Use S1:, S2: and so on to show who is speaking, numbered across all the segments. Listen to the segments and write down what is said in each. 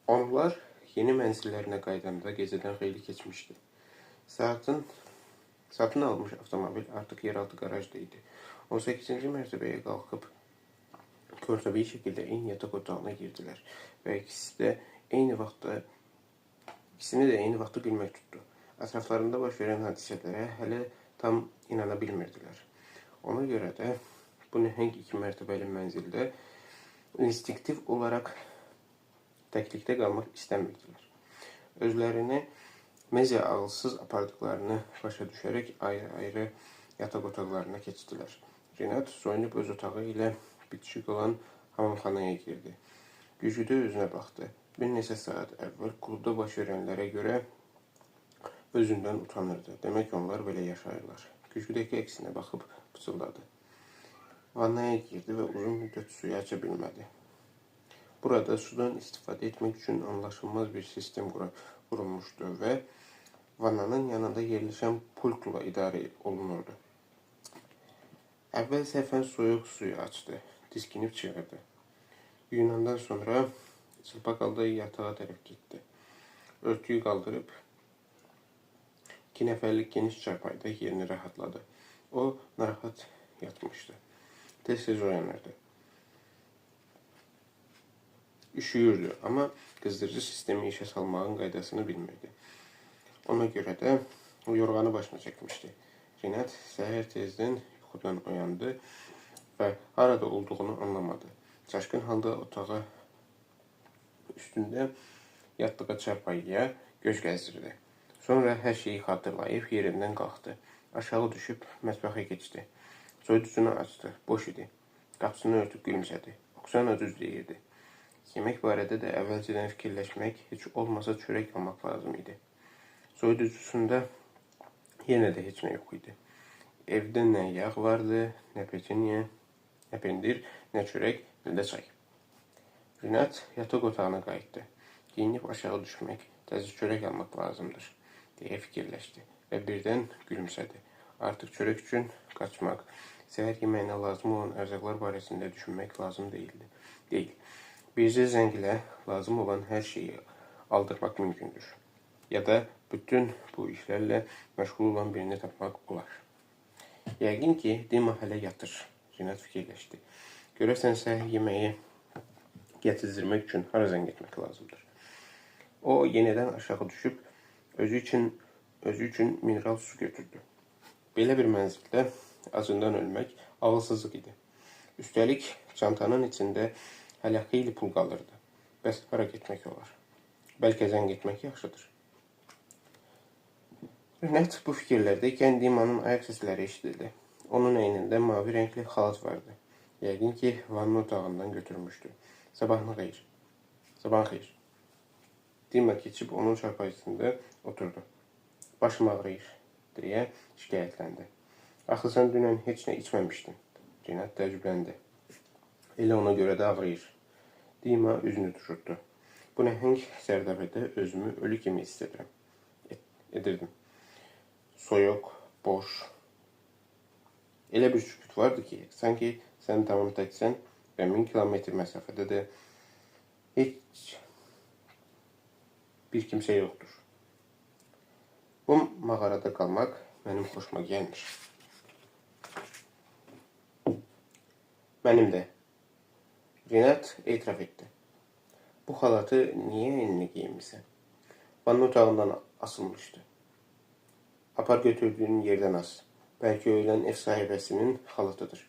S1: Onlar yeni mənzillərinə qayıdanda gecədən xeyli keçmişdi. Satın alınmış avtomobil artıq yeraltı qarajda idi. 18-ci mərtəbəyə qalxıb körtəbii şəkildə eyni yataq otağına girdilər və ikisini də eyni vaxtda gülmək tutdu. Ətraflarında baş verən hadisələrə hələ tam inana bilmirdilər. Ona görə də bu nəhəng iki mərtəbəli mənzildə instinktiv olaraq təklikdə qalmaq istəmirdilər. Özlərini necə ağılsız apardıqlarını başa düşərək ayrı-ayrı yataq otaqlarına keçdilər. Renat soyunub öz otağı ilə bitişik olan hamamxanaya girdi. Güzgüdə özünə baxdı. Bir neçə saat əvvəl klubda baş verənlərə görə özündən utanırdı. Demək onlar belə yaşayırlar. Güzgüdəki əksinə baxıb pıçıldadı. Vannaya girdi və uzun müddət suyu aça bilmədi. Burada sudan istifadə etmək üçün anlaşılmaz bir sistem qurulmuşdu və vannanın yanında yerləşən pultla idarə olunurdu. Əvvəl səhvən soyuq suyu açdı, diskinib çığırdı. Yuyunandan sonra çılpaq halda yatağa tərəf getdi. Örtüyü qaldırıb 2 nəfərlik geniş çarpayıda yerini rahatladı. O, narahat yatmışdı. Tez-tez oyanırdı. Üşüyürdü, amma qızdırıcı sistemi işə salmağın qaydasını bilmirdi. Ona görə də yorğanı başına çəkmişdi. Renat səhər tezdən yuxudan oyandı və harada olduğunu anlamadı. Çaşqın halda otağa üstündə yatdığı çarpayıya göz gəzdirdi. Sonra hər şeyi xatırlayıb yerindən qalxdı. Aşağı düşüb mətbəxə keçdi. Soyuducunu açdı. Boş idi. Qapısını örtüb gülümsədi. Oksana düz deyirdi. Yemək barədə də əvvəlcədən fikirləşmək, heç olmasa çörək almaq lazım idi. Soyuducusunda yenə də heç nə yox idi. Evdə nə yağ vardı, nə peçenye, nə pendir, nə çörək, nə də çay. Renat yataq otağına qayıtdı. Geyinib aşağı düşmək, təzə çörək almaq lazımdır, deyə fikirləşdi və birdən gülümsədi. Artıq çörək üçün qaçmaq, səhər yeməyinə lazım olan ərzaqlar barəsində düşünmək lazım deyildi. Bircə zəng ilə lazım olan hər şeyi aldırmaq mümkündür. Ya da bütün bu işlərlə məşğul olan birini tapmaq olar. Yəqin ki, Dima hələ yatır, Renat fikirləşdi. Görəsən, səhər yeməyi gətirmək üçün hara zəng etmək lazımdır? O, yenidən aşağı düşüb özü üçün mineral su götürdü. Belə bir mənzildə acından ölmək ağılsızlıq idi. Üstəlik, çantanın içində hələ xeyli pul qalırdı. Bəs hara getmək olar? Bəlkə zəng etmək yaxşıdır. Renat bu fikirlərdəykən Dimanın ayaq səsləri eşidildi. Onun əynində mavi rəngli xalat vardı. Yəqin ki, vanna otağından götürmüşdü. Sabahın xeyir. Sabahın xeyir. Dima keçib onun çarpayısında oturdu. Başım ağrıyır, deyə şikayətləndi. Axı sən dünən heç nə içməmişdin. Renat təəccübləndi. Elə ona görə də ağrıyır. Dima üzünü turşutdu. Bu nəhəng sərdəbədə özümü ölü kimi hiss edirdim. Soyuq, boş. Elə bir sükut vardı ki, sanki sən tamam təksən və 1000 kilometr məsafədə də heç bir kimsə yoxdur. Bu mağarada qalmaq mənim xoşuma gəlmir. Mənim də. Renat etiraf etdi. Bu xalatı niyə elinə geyinmisən? Vanna otağından asılmışdı. Apar götürdüyün yerdən as. Bəlkə ölən ev sahibəsinin xalatıdır.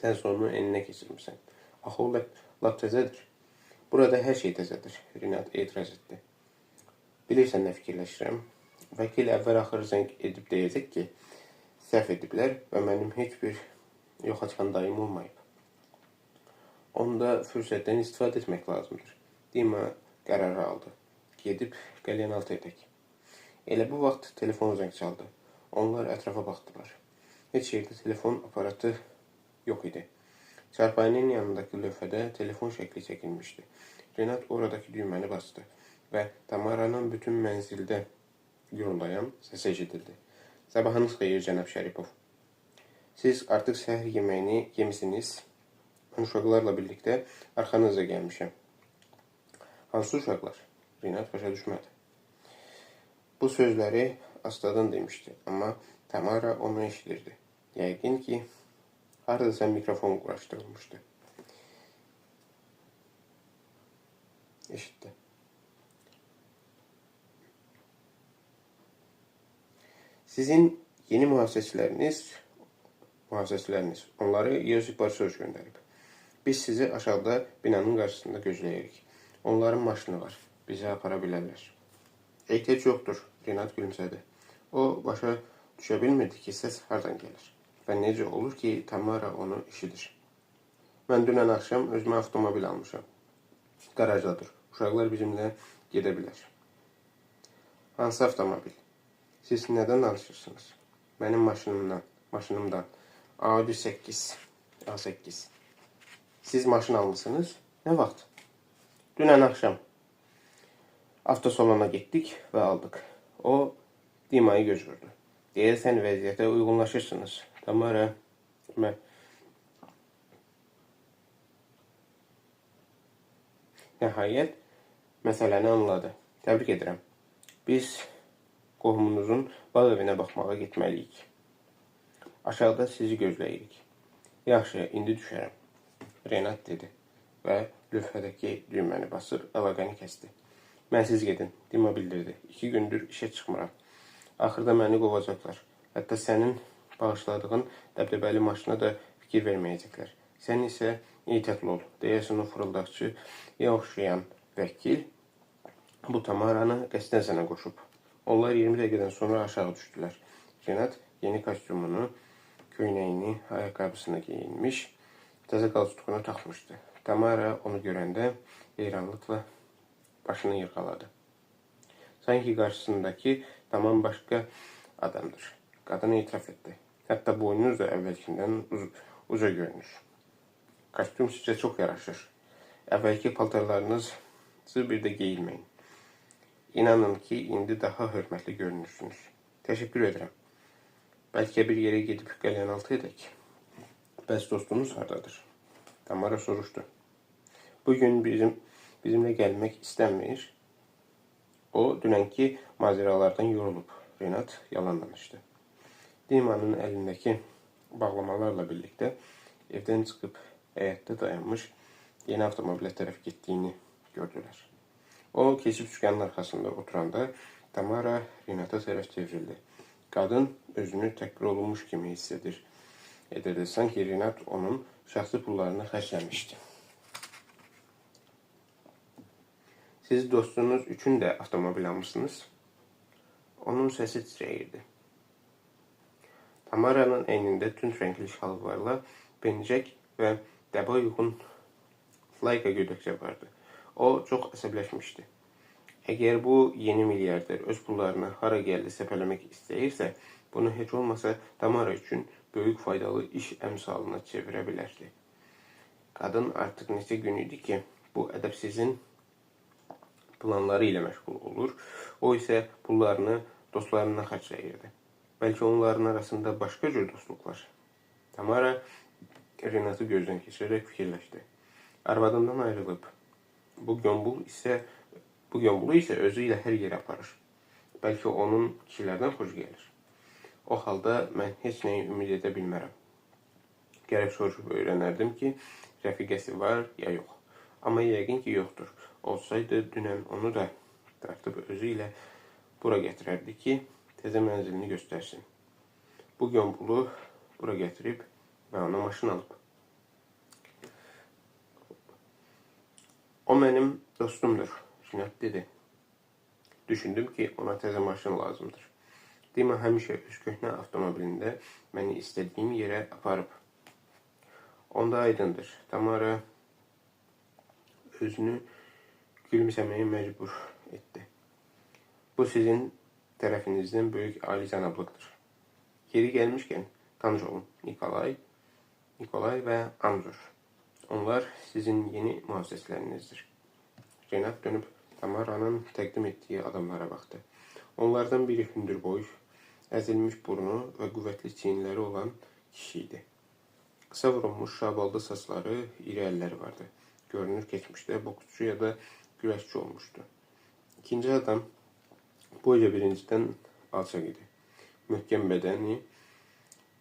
S1: Sən onu elinə keçirmirsən. Axı o lap təzədir. Burada hər şey təzədir, Renat etiraz etdi. Bilirsən nə fikirləşirəm? Vəkil əvvəl-axır zəng edib deyəcək ki, səhv ediblər və mənim heç bir yoxa çıxan dayım olmayıb. Onda fürsətdən istifadə etmək lazımdır. Dima qərarı aldı. Gedib qəlyanaltı edək. Elə bu vaxt telefon zəng çaldı. Onlar ətrafa baxdılar. Heç yerdə telefon aparatı yox idi. Çarpayının yanındakı lövhədə telefon şəkli çəkilmişdi. Renat oradakı düyməni bastı və Tamaranın bütün mənzildə guruldayan səsi eşidildi. Sabahınız xeyir, cənab Şəripov. Siz artıq səhər yeməyini yemisiniz. Mən uşaqlarla birlikdə arxanıza gəlmişəm. Hansı uşaqlar? Renat başa düşmədi. Bu sözləri astadan demişdi, amma Tamara onu eşidirdi. Yəqin ki, haradasa mikrofon quraşdırılmışdı. Eşitdi. Sizin yeni mühafizəçiləriniz, onları Yosif Borisoviç göndərib. Biz sizi aşağıda binanın qarşısında gözləyirik. Onların maşını var. Bizi apara bilərlər. Ehtiyac yoxdur, Renat gülümsədi. O, başa düşə bilmirdi ki, səs hardan gəlir və necə olur ki, Tamara onu eşidir. Mən dünən axşam özümə avtomobil almışam. Qarajdadır. Uşaqlar bizimlə gedə bilər. Hansı avtomobil? Siz nədən danışırsınız? Mənim maşınımdan. Audi 8. A8. Siz maşın almısınız? Nə vaxt? Dünən axşam. Avtosalona getdik və aldıq. O, Dimayı göz vurdu. Deyəsən vəziyyətə uyğunlaşırsınız. Tamara, nəhayət məsələni anladı. Təbrik edirəm. Biz qohumunuzun bağ evinə baxmağa getməliyik. Aşağıda sizi gözləyirik. Yaxşı, indi düşərəm. Renat dedi və lövhədəki düyməni basıb əlaqəni kəsdi. Mənsiz gedin, Dima bildirdi. 2 gündür işə çıxmıram. Axırda məni qovacaqlar. Hətta sənin bağışladığın dəbdəbəli maşına da fikir verməyəcəklər. Sən isə ehtiyatlı ol. Deyəsən o fırıldaqçıya oxşayan vəkil bu Tamaranı qəsdən sənə qoşub. Onlar 20 dəqiqədən sonra aşağı düşdülər. Renat yeni kostyumunu, köynəyini, ayaqqabısını geyinmiş, təzə qalstukunu taxmışdı. Tamara onu görəndə heyranlıqla başını yırğaladı. Sanki qarşısındakı tamam başqa adamdır. Qadın etiraf etdi. Hətta boynunuz da əvvəlkindən uca görünür. Kostyum sizə çox yaraşır. Əvvəlki paltarlarınızı bir də geyinməyin. İnanın ki, indi daha hörmətli görünürsünüz. Təşəkkür edirəm. Bəlkə bir yerə gedib qəlyanaltı edək. Bəs dostunuz hardadır? Tamara soruşdu. Bugün bizimlə gəlmək istəmir. O, dünənki macəralardan yorulub. Renat yalan danışdı. Dimanın əlindəki bağlamalarla birlikdə evdən çıxıb həyətdə dayanmış yeni avtomobilə tərəf getdiyini gördülər. O, keçib sükanın arxasında oturanda Tamara Renata tərəf çevrildi. Qadın özünü təhqir olunmuş kimi hiss edirdi. Sanki Renat onun şəxsi pullarını xərcləmişdi. Siz dostunuz üçün də avtomobil almışsınız. Onun səsi titrəyirdi. Tamara'nın əynində tünd rəngli şalvarla pencək və dəba uyğun layka gödəkçə vardı. O, çox əsəbləşmişdi. Əgər bu yeni milyarder öz pullarını hara gəldi səpələmək istəyirsə, bunu heç olmasa Tamara üçün böyük faydalı iş əmsalına çevirə bilərdi. Qadın artıq neçə gün idi ki, bu ədəbsizin planları ilə məşğul olur, o isə pullarını dostlarından xərcləyirdi. Bəlkə onların arasında başqa cür dostluq var. Tamara Renatı gözdən keçirərək fikirləşdi. Arvadından ayrılıb. Bu gömbulu isə özü ilə hər yerə aparır. Bəlkə onun kişilərdən xoşu gəlir. O halda mən heç nəyi ümid edə bilmərəm. Gərək soruşub öyrənərdim ki, rəfiqəsi var ya yox. Amma yəqin ki, yoxdur. Olsaydı, dünən onu da dartıb özü ilə bura gətirərdi ki, təzə mənzilini göstərsin. Bu gömbulu bura gətirib və ona maşın alıb. O mənim dostumdur, Renat dedi. Düşündüm ki, ona təzə maşın lazımdır. Dima həmişə öz köhnə avtomobilində məni istədiyim yerə aparıb. Onda aydındır. Tamara özünü gülümsəməyə məcbur etdi. Bu sizin tərəfinizdən böyük alicənablıqdır. Yeri gəlmişkən tanış olun. Nikolay və Anzur. Onlar sizin yeni mühafizəçilərinizdir. Renat dönüb Tamara'nın təqdim etdiyi adamlara baxdı. Onlardan biri hündürboy, əzilmiş burnu və qüvvətli çiyinləri olan kişi idi. Qısa vurulmuş şabaldı saçları, iri əlləri vardı. Görünür keçmişdə boksçu ya da güləşçi olmuşdu. İkinci adam boyca birincidən alçaq idi. Möhkəm bədəni,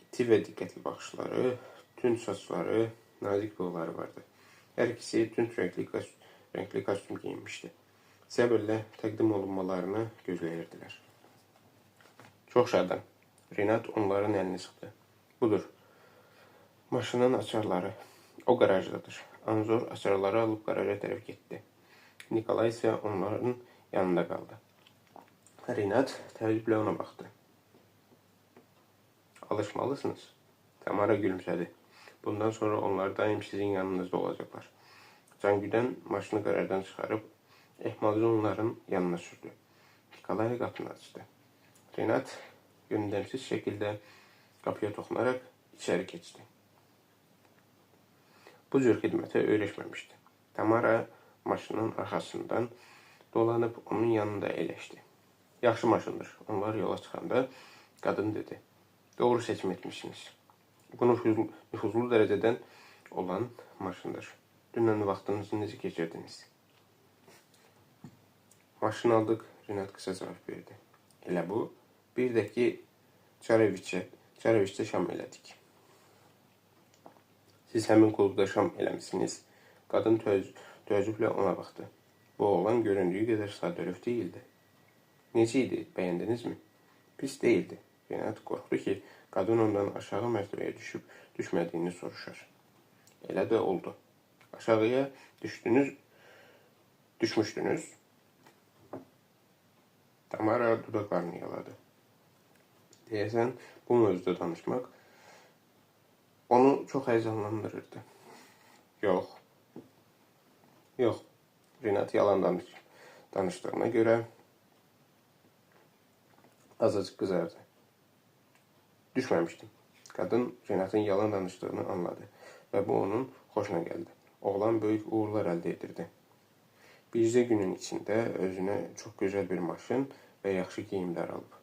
S1: iti və diqqətli baxışları, tünd saçları, nazik bığları vardı. Hər ikisi tünd rəngli kostyum geyinmişdi. Səbirlə təqdim olunmalarını gözləyirdilər. Çox şadam. Renat onların əlini sıxdı. Budur. Maşının açarları. O qarajdadır. Anzor açarları alıb qaraja tərəf getdi. Nikolay isə onların yanında qaldı. Renat təəccüblə ona baxdı. Alışmalısınız. Tamara gülümsədi. Bundan sonra onlar daim sizin yanınızda olacaqlar. Cangüdən maşını qarajdan çıxarıb ehmalca onların yanına sürdü. Nikolay qapını açdı. Renat yöndəmsiz şəkildə qapıya toxunaraq içəri keçdi. Bu cür xidmətə öyrəşməmişdi. Tamara maşının arxasından dolanıb onun yanında əyləşdi. Yaxşı maşındır. Onlar yola çıxanda qadın dedi. Doğru seçim etmişsiniz. Bu nüfuzlu dərəcədən olan maşındır. Dünən vaxtınızı necə keçirdiniz? Maşın aldıq, Renat qısa cavab verdi. Elə bu, bir də ki, Çareviçdə şam elədik. Siz həmin klubda şam eləmisiniz? Qadın təəccüblə ona baxdı. Bu oğlan göründüyü qədər sadəlövh deyildi. Necə idi, bəyəndinizmi? Pis deyildi. Renat qorxdu ki, qadın ondan aşağı mərtəbəyə düşüb düşmədiyini soruşar. Elə də oldu. Aşağıya düşmüşdünüz? Tamara dudaqlarını yaladı. Deyəsən, bu mövzuda danışmaq onu çox həyəcanlandırırdı. Yox. Yox. Renat yalan danışdığına görə azacıq qızardı. Düşməmişdim. Qadın Renatın yalan danışdığını anladı və bu onun xoşuna gəldi. Oğlan böyük uğurlar əldə edirdi. Bircə günün içində özünə çox gözəl bir maşın və yaxşı geyimlər alıb.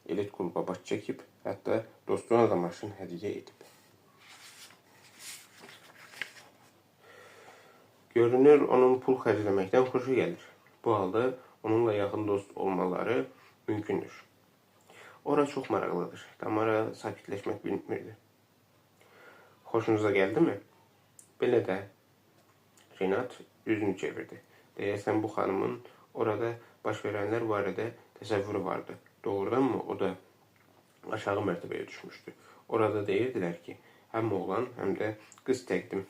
S1: Elit kluba baş çəkib, hətta dostuna da maşın hədiyyə edib. Görünür, onun pul xərcləməkdən xoşu gəlir. Bu halda onunla yaxın dost olmaları mümkündür. Ora çox maraqlıdır. Tamara sakitləşmək bilmirdi. Xoşunuza gəldimi? Belə də. Renat üzünü çevirdi. Deyəsən, bu xanımın orada baş verənlər barədə təsəvvürü vardı. Doğrudanmı o da aşağı mərtəbəyə düşmüşdü. Orada deyirdilər ki, həm oğlan, həm də qız təqdim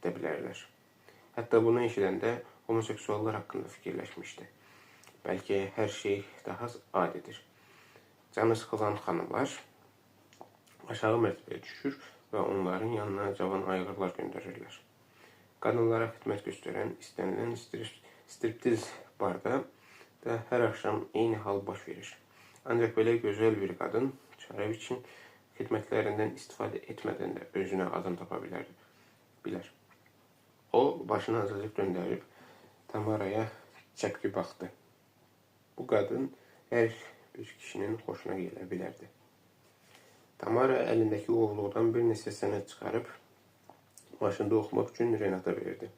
S1: edə bilərlər. Hətta bunu eşidəndə homoseksuallar haqqında fikirləşmişdi. Bəlkə hər şey daha adidir. Canı sıxılan xanımlar aşağı mərtəbəyə düşür və onların yanına cavan ayğırlar göndərirlər. Qadınlara xidmət göstərən istənilən striptiz barda da hər axşam eyni hal baş verir. Ancaq belə gözəl bir qadın Çareviçin xidmətlərindən istifadə etmədən də özünə adam tapa bilər. O, başını azacıq döndərib Tamaraya çəpki baxdı. Bu qadın hər bir kişinin xoşuna gələ bilərdi. Tamara əlindəki ovluqdan bir neçə sənəd çıxarıb maşında oxumaq üçün Renata verdi.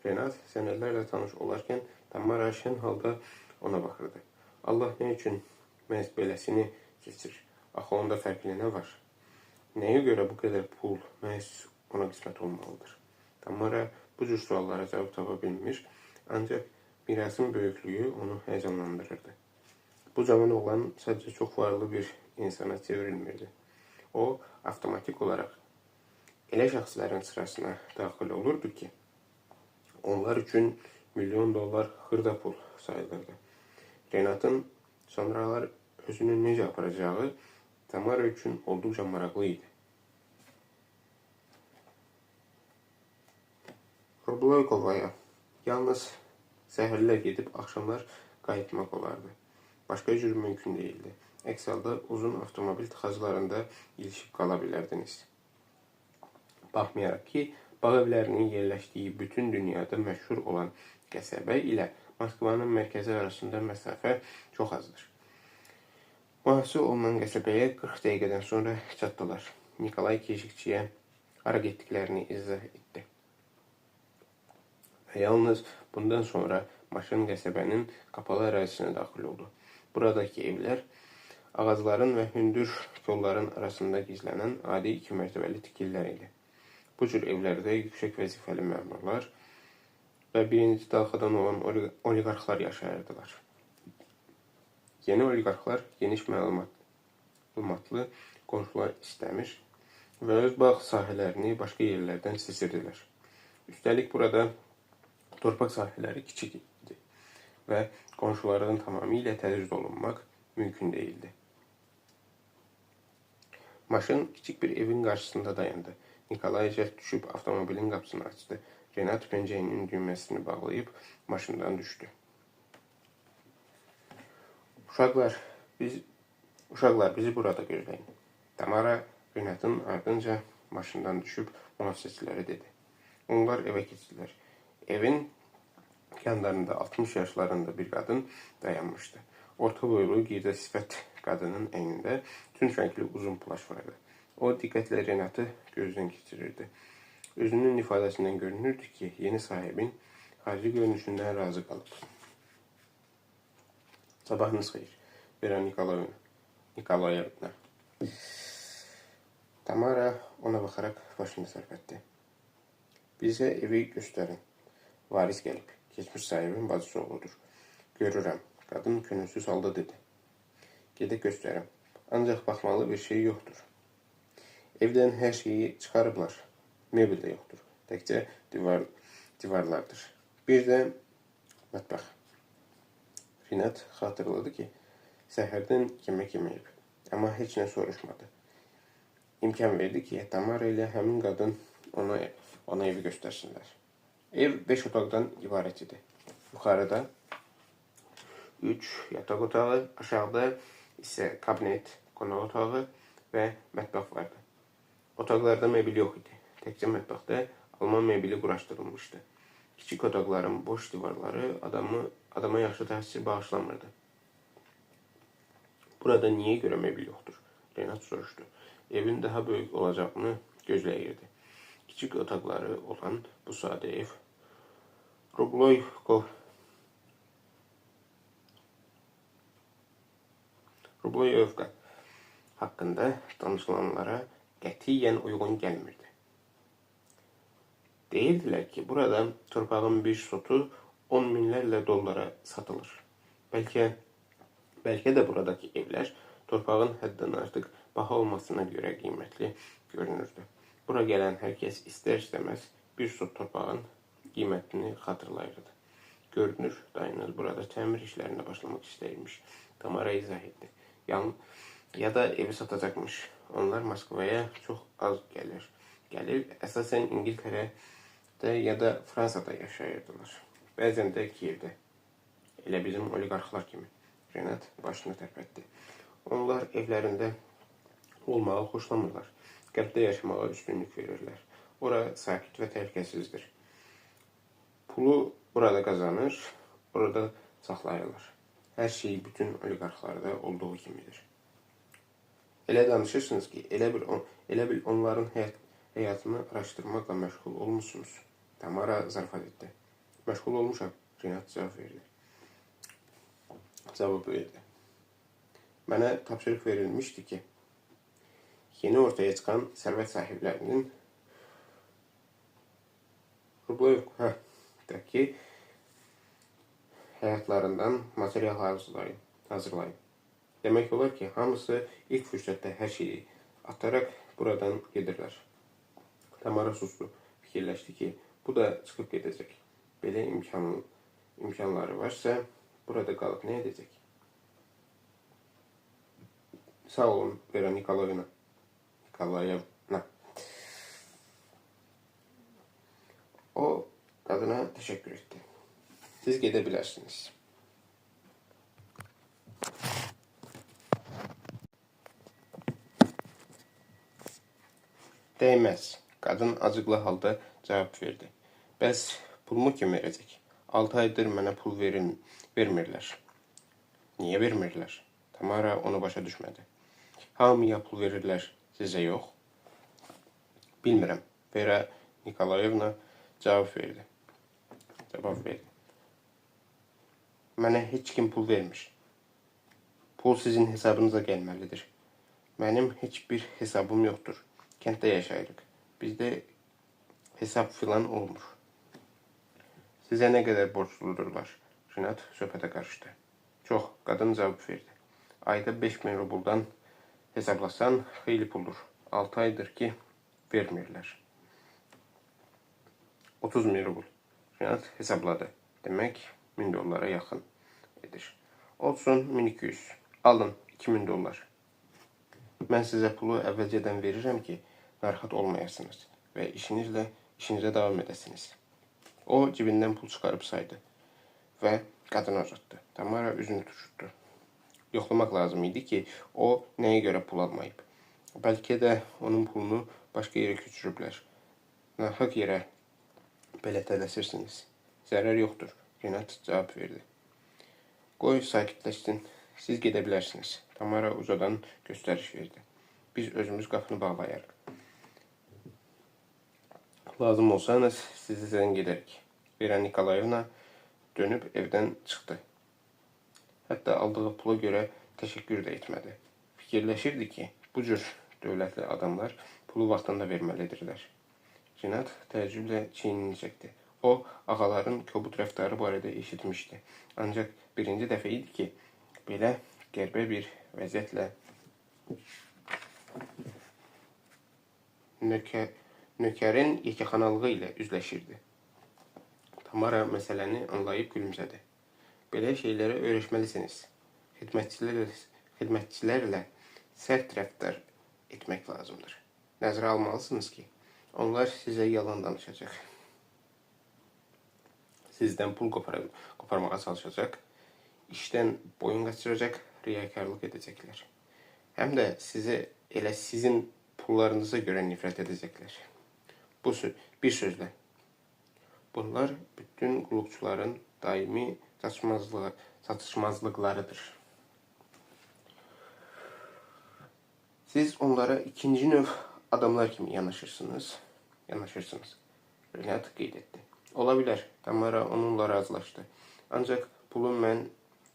S1: Renat sənədlərlə tanış olarkən Tamara şən halda ona baxırdı. Allah nə üçün məhz beləsini seçir? Axı onda fərqli nə var? Nəyə görə bu qədər pul məhz ona qismət olmalıdır? Tamara bu cür suallara cavab tapa bilmir, ancaq mirasın böyüklüyü onu həyəcanlandırırdı. Bu cavan oğlan sadəcə çox varlı bir insana çevrilmirdi. O, avtomatik olaraq elə şəxslərin sırasına daxil olurdu ki, onlar üçün $1 milyon xırda pul sayılırdı. Renatın sonralar özünü necə aparacağı Tamara üçün olduqca maraqlı idi. Rubloykovaya yalnız səhərlər gedib axşamlar qayıtmaq olardı. Başqa cür mümkün deyildi. Əks halda uzun avtomobil tıxaclarında ilişib qala bilərdiniz. Baxmayaraq ki, bağ evlərinin yerləşdiyi bütün dünyada məşhur olan qəsəbə ilə Moskvanın mərkəzi arasında məsafə çox azdır. Mühasirə olunan qəsəbəyə 40 dəqiqədən sonra çatdılar. Nikolay keşikçiyə hara getdiklərini izah etdi. Və yalnız bundan sonra maşın qəsəbənin qapalı ərazisinə daxil oldu. Buradakı evlər ağacların və hündür kolların arasında gizlənən adi iki mərtəbəli tikililər idi. Bu cür evlərdə yüksək vəzifəli məmurlar və birinci dalğadan olan oliqarxlar yaşayırdılar. Yeni oliqarxlar geniş məlumatlı qonşular istəmir və öz bağ sahələrini başqa yerlərdən seçirdilər. Üstəlik burada torpaq sahələri kiçik idi və qonşulardan tamamilə təcrid olunmaq mümkün deyildi. Maşın kiçik bir evin qarşısında dayandı. Nikolay cəld düşüb avtomobilin qapısını açdı. Renat pencəyinin düyməsini bağlayıb maşından düşdü. Uşaqlar, bizi burada gözləyin. Tamara Renatın ardınca maşından düşüb mühafizəçilərə dedi. Onlar evə keçdilər. Evin yanlarında 60 yaşlarında bir qadın dayanmışdı. Orta boylu, girdə sifət qadının əynində tünd rəngli uzun plaş vardı. O, diqqətlə Renatı gözdən keçirirdi. Özünün ifadəsindən görünürdü ki, yeni sahibin xarici görünüşündən razı qalıb. Sabahınız xeyir, Vera Nikolayevna. Tamara ona baxaraq başını tərpətdi. Bizə evi göstərin. Varis gəlib. Keçmiş sahibin bacısı oğludur. Görürəm. Qadın könülsüz halda dedi. Gedək göstərim. Ancaq baxmalı bir şey yoxdur. Evdən hər şeyi çıxarıblar. Mebel də yoxdur. Təkcə divarlardır. Bir də mətbəx. Renat xatırladı ki, səhərdən yemək yeməyib. Amma heç nə soruşmadı. İmkan verdi ki, Tamara ilə həmin qadın ona evi göstərsinlər. Ev 5 otaqdan ibarət idi. Yuxarıda 3 yataq otağı, aşağıda isə kabinet, qonaq otağı və mətbəx vardı. Otaqlarda mebel yox idi. Təkcə mətbəxdə alman mebeli quraşdırılmışdı. Kiçik otaqların boş divarları adama yaxşı təsir bağışlamırdı. Burada niyə görə mebel yoxdur? Renat soruşdu. Evin daha böyük olacağını gözləyirdi. Kiçik otaqları olan bu sadə ev Rubloyevka haqqında danışılanlara qətiyyən uyğun gəlmirdi. Deyirdilər ki, burada torpağın bir sotu 10 minlərlə dollara satılır. Bəlkə də buradakı evlər torpağın həddən artıq baha olmasına görə qiymətli görünürdü. Bura gələn hər kəs istər-istəməz bir sot torpağın qiymətini xatırlayırdı. Görünür, dayınız burada təmir işlərinə başlamaq istəyirmiş. Tamara izah etdi. Ya da evi satacaqmış. Onlar Moskvaya çox az gəlir. Əsasən İngiltərədə ya da Fransada yaşayırdılar. Bəzən də Kiyevdə. Elə bizim oliqarxlar kimi. Renat başını tərpətdi. Onlar evlərində olmağı xoşlamırlar. Qərbdə yaşamağa üstünlük verirlər. Ora sakit və təhlükəsizdir. Pulu burada qazanır, orada saxlayırlar. Hər şey bütün oliqarxlarda olduğu kimidir. Elə danışırsınız ki, elə bil onların həyatını araşdırmaqla məşğul olmuşsunuz. Tamara zarafat etdi. Məşğul olmuşam, Renat cavab verdi. Mənə tapşırıq verilmişdi ki, yeni ortaya çıxan sərvət sahiblərinin Rubloyevkadakı həyatlarından material hazırlayın. Demək olar ki, hamısı ilk fürsətdə hər şeyi ataraq buradan gedirlər. Tamara sustu. Fikirləşdi ki, bu da çıxıb gedəcək. Belə imkanları varsa, burada qalıb nə edəcək? Sağ olun, Vera Nikolayevna. O, qadına təşəkkür etdi. Siz gedə bilərsiniz. Dəyməz, qadın acıqlı halda cavab verdi. Bəs pulumu kim verəcək? 6 aydır mənə pul vermirlər. Niyə vermirlər? Tamara onu başa düşmədi. Hamıya pul verirlər, sizə yox. Bilmirəm, Vera Nikolayevna cavab verdi. Mənə heç kim pul vermir. Pul sizin hesabınıza gəlməlidir. Mənim heç bir hesabım yoxdur. Kənddə yaşayırıq. Bizdə hesab filan olmur. Sizə nə qədər borcludurlar? Rinat söhbətə qarışdı. Çox, qadın cavab verdi. Ayda 5000 rubuldan hesablasan xeyli puldur. 6 aydır ki, vermirlər. 30.000 rubul. Rinat hesabladı. Demək, 1000 dollara yaxın edir. Olsun 1200. Alın 2000 dollar. Mən sizə pulu əvvəlcədən verirəm ki, narahat olmayasınız və işinizə davam edəsiniz. O, cibindən pul çıxarıb saydı və qadına uzatdı. Tamara üzünü turşutdu. Yoxlamaq lazım idi ki, o nəyə görə pul almayıb. Bəlkə də onun pulunu başqa yerə köçürüblər. Nahaq yerə belə tələsirsiniz. Zərər yoxdur, Rinat cavab verdi. Qoy sakitləşsin, siz gedə bilərsiniz. Tamara ucadan göstəriş verdi. Biz özümüz qapını bağlayarıq. Lazım olsanız sizi zəng edərik. Vera Nikolayevna dönüb evdən çıxdı. Hətta aldığı pula görə təşəkkür də etmədi. Fikirləşirdi ki, bu cür dövlətli adamlar pulu vaxtında verməlidirlər. Rinat təəccüblə çiynini çəkdi. O, ağaların kobud rəftarı barədə eşitmişdi. Ancaq birinci dəfə idi ki, belə qəribə bir vəziyyətlə nökərin yekəxanalığı ilə üzləşirdi. Tamara məsələni anlayıb gülümsədi. Belə şeylərə öyrəşməlisiniz. Xidmətçilərlə sərt rəftar etmək lazımdır. Nəzərə almalısınız ki, onlar sizə yalan danışacaq. Sizdən pul qoparmağa çalışacaq, işdən boyun qaçıracaq, riyakarlıq edəcəklər. Həm də sizə elə sizin pullarınıza görə nifrət edəcəklər. Bu bir sözlə, bunlar bütün qulluqçuların daimi çatışmazlıqlarıdır. Siz onlara ikinci növ adamlar kimi yanaşırsınız. Renat qeyd etdi. Ola bilər, Tamara onunla razılaşdı. Ancaq pulu mən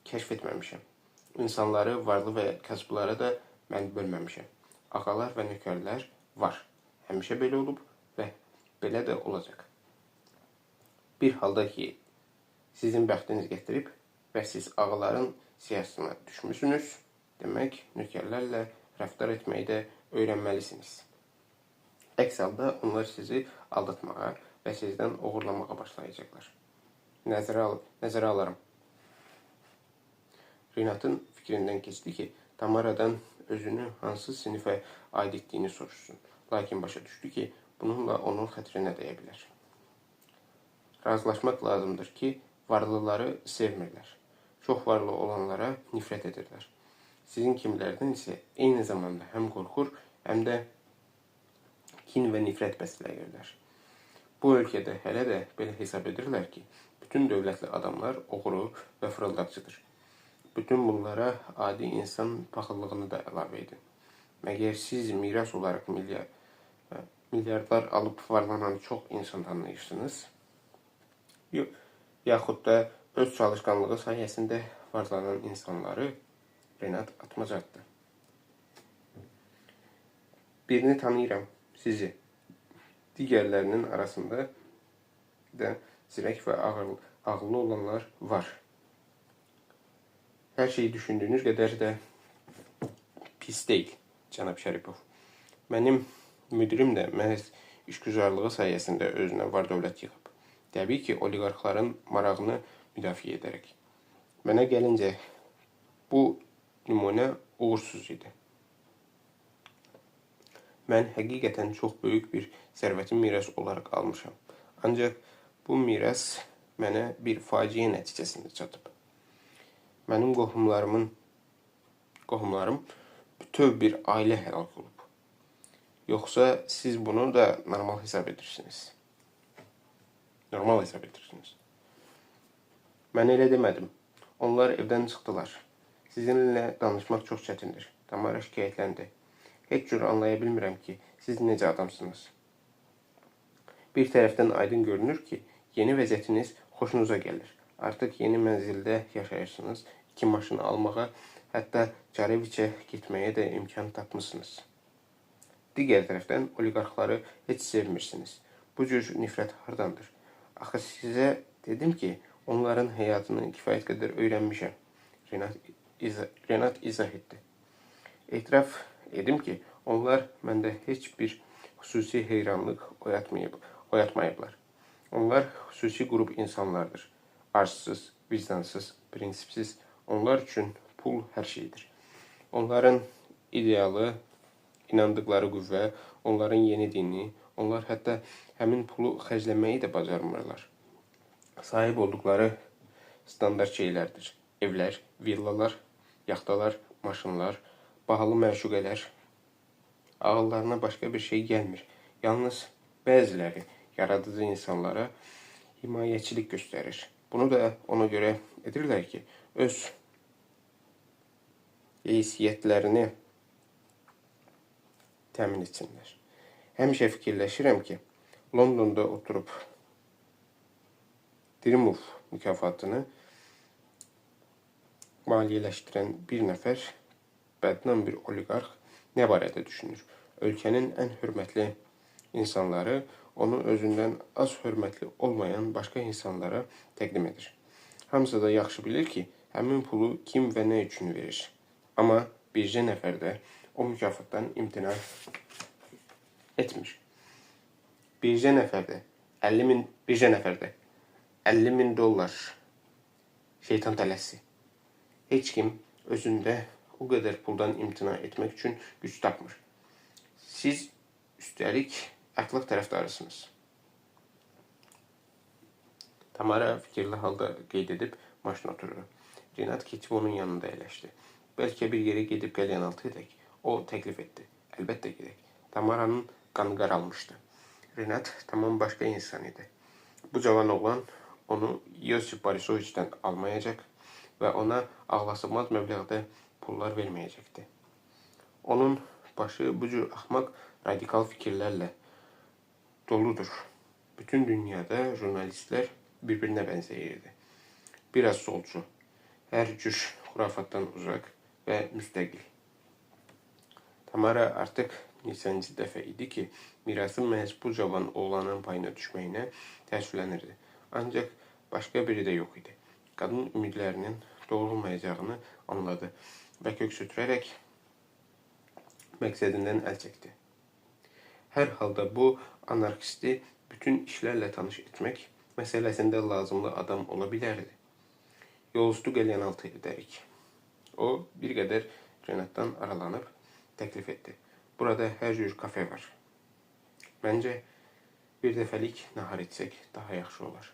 S1: kəşf etməmişəm. İnsanları, varlı və kasıblara da mən bölməmişəm. Ağalar və nökərlər var. Həmişə belə olub və belə də olacaq. Bir halda ki, sizin bəxtiniz gətirib və siz ağaların siyahısına düşmüsünüz, demək nökərlərlə rəftar etməyi də öyrənməlisiniz. Əks halda onlar sizi aldatmağa və sizdən oğurlamağa başlayacaqlar. Nəzərə alaram. Rinatın fikrindən keçdi ki, Tamaradan özünü hansı sinifə aid etdiyini soruşsun. Lakin başa düşdü ki, bununla onun xətrinə dəyə bilər. Razılaşmaq lazımdır ki, varlıları sevmirlər. Çox varlı olanlara nifrət edirlər. Sizin kimlərdən isə eyni zamanda həm qorxur, həm də kin və nifrət bəsləyirlər. Bu ölkədə hələ də belə hesab edirlər ki, bütün dövlətli adamlar oğru və fırıldaqçıdır. Bütün bunlara adi insan paxıllığını da əlavə edin. Məgər siz miras olaraq milyardlar alıb varlanan çox insan tanıyırsınız? Yaxud da öz çalışqanlığı sayəsində varlanan insanları? Renat atmaca atdı. Birini tanıyıram, sizi. Digərlərinin arasında da zirək və ağıllı olanlar var. Hər şeyi düşündüyünüz qədər də pis deyil, cənab Şəripov. Mənim müdirim də məhz işgüzarlığı sayəsində özünə var dövlət yığıb. Təbii ki, oliqarxların marağını müdafiə edərək. Mənə gəlincə, bu nümunə uğursuz idi. Mən həqiqətən çox böyük bir sərvəti miras olaraq almışam. Ancaq bu miras mənə bir faciə nəticəsində çatıb. Mənim qohumlarım bütöv bir ailə həlak olub. Yoxsa siz bunu da normal hesab edirsiniz. Normal hesab edirsiniz. Mən elə demədim. Onlar evdən çıxdılar. Sizinlə danışmaq çox çətindir. Tamara şikayətləndi. Heç cür anlaya bilmirəm ki, siz necə adamsınız. Bir tərəfdən aydın görünür ki, yeni vəziyyətiniz xoşunuza gəlir. Artıq yeni mənzildə yaşayırsınız, 2 maşın almağa, hətta Çareviçə getməyə də imkan tapmısınız. Digər tərəfdən oliqarxları heç sevmirsiniz. Bu cür nifrət hardandır? Axı sizə dedim ki, onların həyatını kifayət qədər öyrənmişəm. Renat izah etdi. Etiraf edim ki, onlar məndə heç bir xüsusi heyranlıq oyatmayıblar. Onlar xüsusi qrup insanlardır. Arsız, vicdansız, prinsipsiz. Onlar üçün pul hər şeydir. Onların idealı, inandıqları qüvvə, onların yeni dini, onlar hətta həmin pulu xərcləməyi də bacarmırlar. Sahib olduqları standart şeylərdir. Evlər, villalar, yaxtalar, maşınlar, bahalı məşuqələr. Ağıllarına başqa bir şey gəlmir. Yalnız bəziləri yaradıcı insanlara himayəçilik göstərir. Bunu da ona görə edirlər ki, öz heysiyyətlərini təmin etsinlər. Həmişə fikirləşirəm ki, Londonda oturub Drimov mükafatını maliyyələşdirən bir nəfər bədnam bir oliqarx nə barədə düşünür? Ölkənin ən hörmətli insanları onu özündən az hörmətli olmayan başqa insanlara təqdim edir. Hamısı da yaxşı bilir ki, həmin pulu kim və nə üçün verir. Amma bircə nəfər də o mükafatdan imtina etmir. Bircə nəfər də 50 min dollar şeytan tələsi. Heç kim özündə o qədər puldan imtina etmək üçün güc tapmır. Siz üstəlik əxlaq tərəfdarısınız. Tamara fikirli halda qeyd edib maşına oturdu. Renat keçib onun yanında əyləşdi. Bəlkə bir yerə gedib qəlyanaltı edək. O təklif etdi. Əlbəttə gedək. Tamaranın qanı qaralmışdı. Renat tamam başqa insan idi. Bu cavan oğlan onu Yosif Borisoviçdən almayacaq və ona ağlasığmaz məbləğdə pullar verməyəcəkdi. Onun başı bu cür axmaq radikal fikirlərlə doludur. Bütün dünyada jurnalistlər bir-birinə bənzəyirdi. Biraz solçu, hər cür xurafatdan uzaq və müstəqil. Tamara artıq neçənci dəfə idi ki, mirasın məhz bu cavan oğlanın payına düşməyinə təəssüflənirdi. Ancaq başqa biri də yox idi. Qadın ümidlərinin doğrulmayacağını anladı və köks ötürərək məqsədindən əl çəkdi. Hər halda bu anarxisti bütün işlərlə tanış etmək məsələsində lazımlı adam ola bilərdi. Yolüstü qəlyanaltı edərik. O, bir qədər Renatdan aralanıb təklif etdi. Burada hər cür kafe var. Məncə, bir dəfəlik nahar etsək daha yaxşı olar.